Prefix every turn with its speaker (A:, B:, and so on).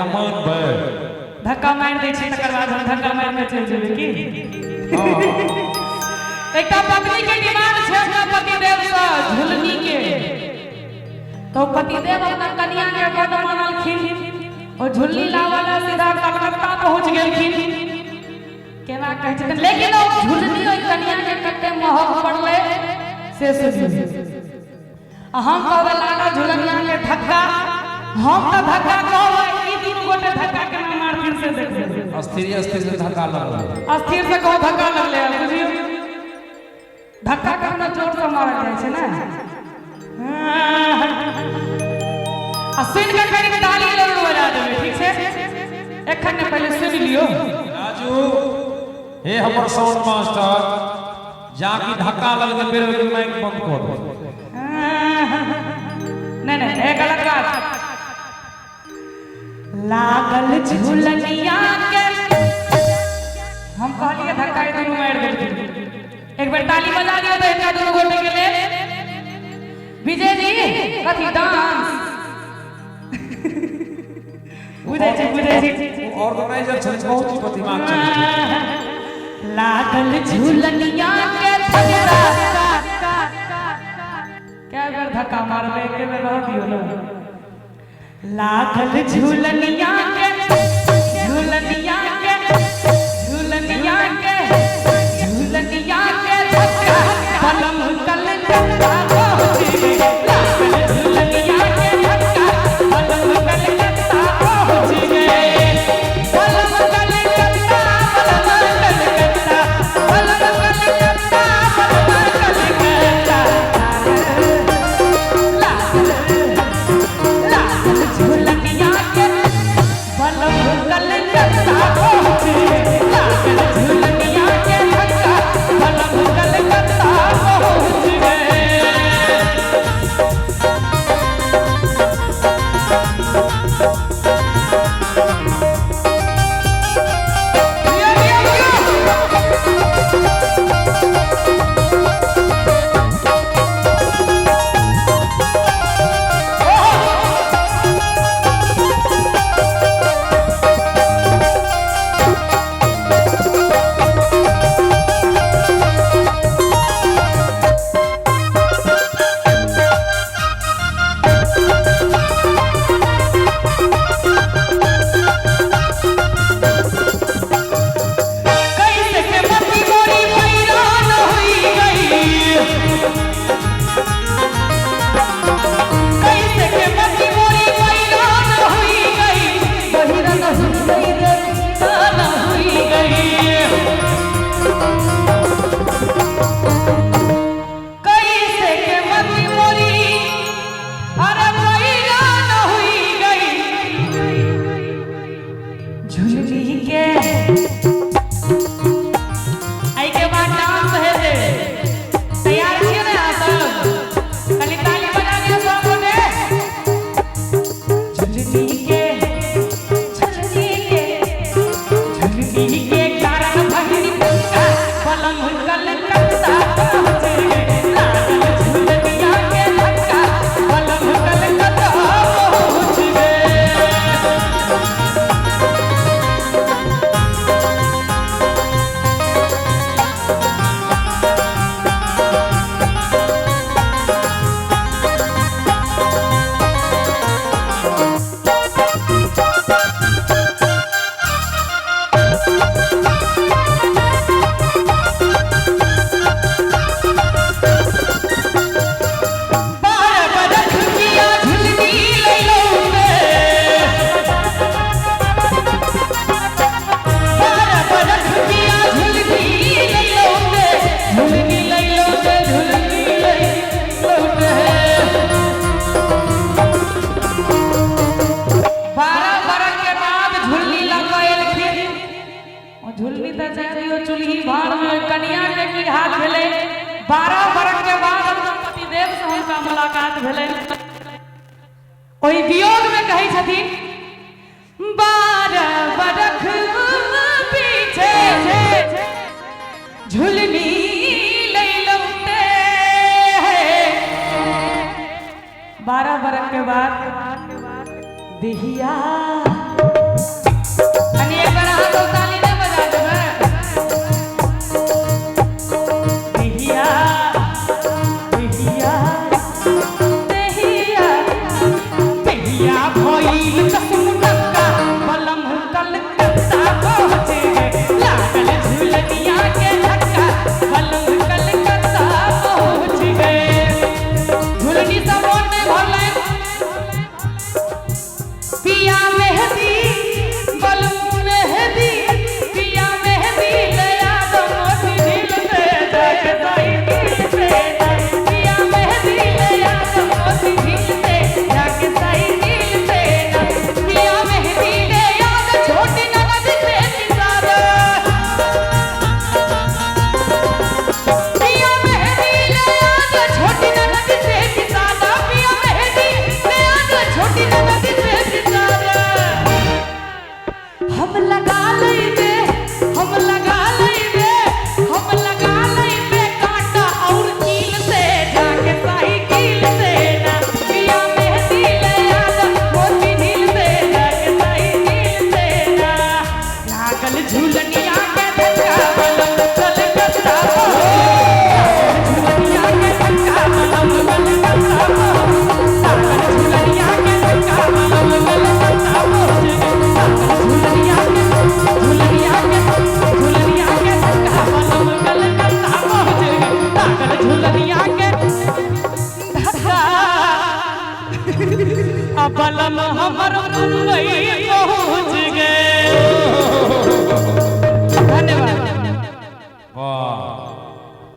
A: अहाँ मानबै?
B: धक्का मारि दै छै तकर बाद हम धक्का मारि के चलि जेबै की? एकटा पत्नी के डिमांड छै अपना पतिदेव से झुलनी के, तो पतिदेव अपना कनिया के बड मानलखिन और झुलनी लावऽ ला सीधा कलकत्ता पहुंच गेलखिन। केना कहै छथिन, लेकिन ओ झुलनी ओहि कनिया के कते महग पड़लै से सोचियौ। आ हम कहबै लागल झुलनिया के धक्का, हम तऽ धक्का कहबै, ई दुनू गोटे धक्का केना मारथिन से देखबै।
A: अस्थिर अस्थिर से धक्का लगलै।
B: अस्थिर से कहू धक्का लगलै हँ, बुझियौ धक्का कखनो जोर से मारल जाइ छै ने। आ सुनि कऽ कनि ताली जरूर बजा देबै, ठीक छै? एखन ने, पहिले सुनि लियौ।
A: राजू हे हमर साउंड मास्टर, जा कि धक्का लगतै बेर बेर माइक बंद कऽ दे।
B: नहीं नहीं, ए गलत बात। लागल झुलनिया के, हम कहलिए धक्का ई दुनू मारि देलखिन। एक बेर ताली बजा दियौ तऽ हिनका दुनू गोटे के लेल। विजय जी कथी डांस बुझै छी, बुझै छी।
A: ओ ऑर्गेनाइजर छथिन, बहुत ही प्रतिमाक छथिन।
B: लागल झुलनिया के धक्का, कै बेर धक्का मारबै, एक बेर रह दियौ ने। लागल झुलनिया के, झुलनिया के, झुलनिया के, झुलनिया के धक्का, पलम कलकत्ता पहुँच गए। लागल झुलनिया के धक्का, पलम कलकत्ता पहुँच गए। पलम कलकत्ता, पलम कलकत्ता, पलम कलकत्ता, पलम कलकत्ता। लागल, लागल झुलनिया के, पलम कलकत्ता पहुँच गए। लागल झुलनिया के धक्का, पलम कलकत्ता पहुँच गए। लियो, लियो, लियो। कैसे के मती मोरी हैरान हुई गई, कैसे के मती मोरी हैरान हुई गई, बहिरन हुई गई रे, कान हुई गई। कैसे के मती मोरी अरे हैरान हुई गई, झुलनी के। एहिके बाद डांस हेतै। तैयार छियै ने अहाँ सब? कनि ताली बजा दियौ सब गोटे। झुलनी के, झुलनी के, झुलनी के कारण भइल धक्का, पलंग कलकत्ता पहुँच गए। लागल झुलनिया के धक्का, पलंग कलकत्ता पहुँच गए। बारह बरख पिया झुलनी लैलौं रे, 12 बरख पिया झुलनी लैलौं रे, झुलनी लैलौं रे, झुलनी लैलौं रे। 12 बरख के बाद झुलनी लऽ कऽ एलखिन। ओ झुलनी तऽ जाय दियौ चूल्ही भार में, कनिया के की हाल भेलै। 12 बरख के बाद अपना पतिदेव से हुनका मुलाकात भेलै। ओहि वियोग में कहै छथिन, 12 बरख पीछे झुलनी लैलौं ते। 12 बरख के बाद देहिया हम लगा लेबे, हम लगा लेबे, हम लगा लेबे कांटा और कील से, जाके साइकिल से ना। पिया मेहंदी ले आदा मोती ढील से, जाके साइकिल से ना। लागल झूलनिया के धक्का बलम कलकत्ता पहुंच, झूलनिया के धक्का बलम कलकत्ता पहुंच, लागल झूलनिया के धक्का बलम कलकत्ता पहुंच, लागल झूलनिया के, झूलनिया के, झूलनिया के धक्का बलम कलकत्ता पहुंच, लागल झूलनिया के धक्का बलम हमर मुंबई।